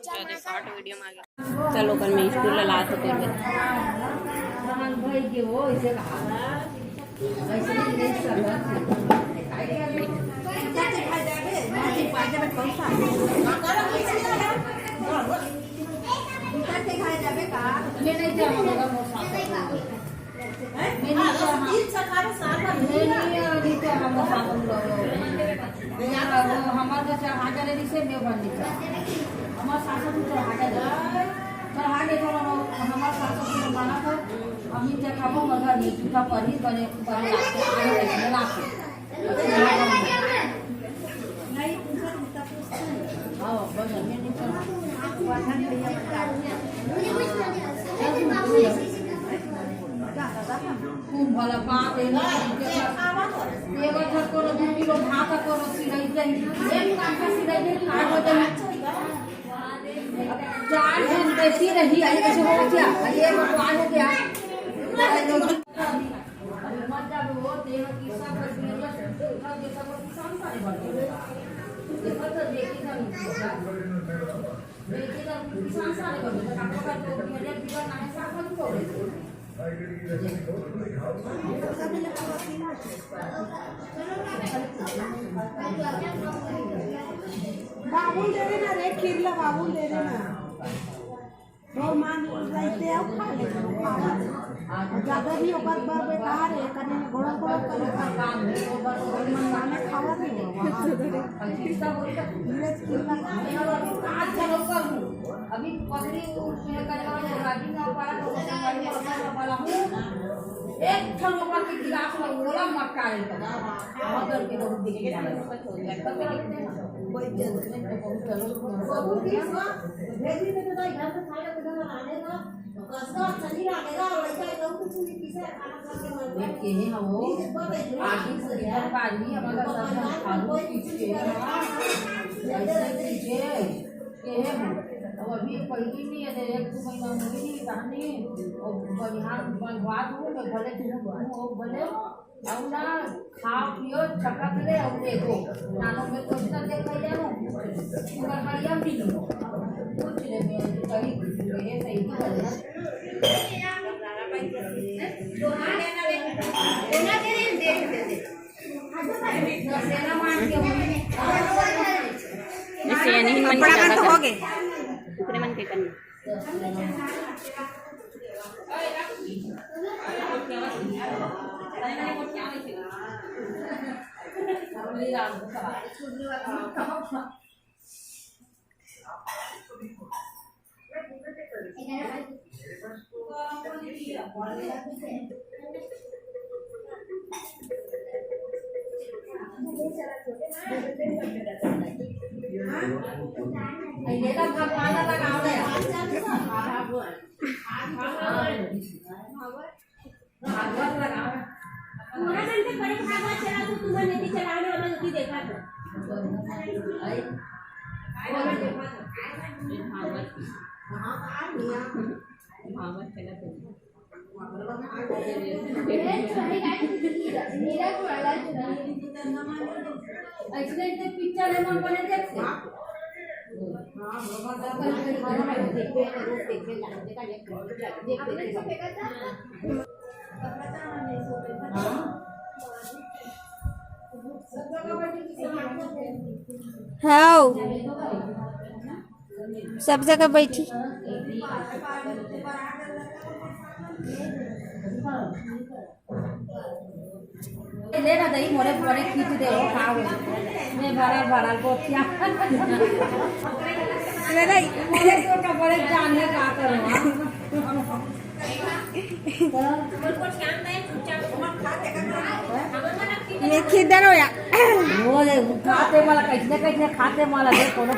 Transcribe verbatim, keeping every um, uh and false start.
चलो, short video में आगे। चलो, कल मैं स्कूल ला लात होते हुए। हमार तो चढ़ा जाने जैसे मैं बनने चढ़ा। हमार सास ससुर चढ़ा जाने। चढ़ा के तो हम, हमार सास ससुर माना था, हम ही चढ़ाबो, मगर नहीं जूठा पर ही बने, बने लागते, आगे बैठने लागते। हाँ, बने, मैं नहीं चढ़ा। कुंभ वाला बात है ना, देवा घर को दू किलो भात को रस्सी रही जाए, एक काठा सिलाई दे, काट हो जाए। चार दिन बेसी रही, अरे कैसे हो गया? अरे ये भगवान हो गया। अरे मत जाओ, वो देह की सब रस्सी, सब ये सब किसान सारे बन गए। ये सब तो देखी ना, देखी ना, किसान सारे बन गए। तो काटो, काटो, मेरे बिगड़ ना है, सब बंद हो गए। बाबुल दे देना रे, खीर ला बाबुल दे देना। दो मान रहिते अब खा ले, खावा। और ज्यादा भी ओकर बर बेकार है, कने में गड़ो गड़ो करे, मनमाने खावा दे। धीरज खीर ला खा ले। अभी पगड़ी उसमें करे वाला राजी ना पारा तो वाला हूँ। एक ठन ओकर के गिलास में ओला मटका ले। मगर के बहुत दिखे। बहुत जरूर। भेजी में तो दाई घर से खाए तो घर आने का। कसरत चली ना मेरा वैसा ही लोग कुछ नहीं पीछे खाना खा के मर गए। केहे हो? आदमी से घर का आदमी हमारा सब खाओ पीछे। ऐसे पीछे। केहे हो? अब अभी पहली नहीं है, एक दो महीना हुई नहीं, कहानी। और यहाँ मैं बात हूँ, मैं भले तू, तू हो, भले। अउ ना, खाओ पियो, चकत ले, अउ देखो। नानो में तो इतना देख लिया हूँ। पूरा बढ़िया मिलो। पूछ ले, मैं कहीं ये सही तो है। जैसे ये नहीं मन कपड़ा ज्यादा बंद हो कर। गए। ऊपरे मन के करना। तुम्हारा मन से बड़े भागवत चला तो तुम्हारे नहीं चलाना, हमें उसी देखा था। भागवत चला तो। हाँ। सब जगह बैठी। ले ना दही मोरे बड़े खींच दे हो, खाओ। मैं भरल भरल गोठिया। ले दही। मोरे तो का बड़े जान ले का करो, हाँ? ये खींच दे रो या। वो ले, खाते वाला कैसे, कैसे खाते वाला, देखो ना।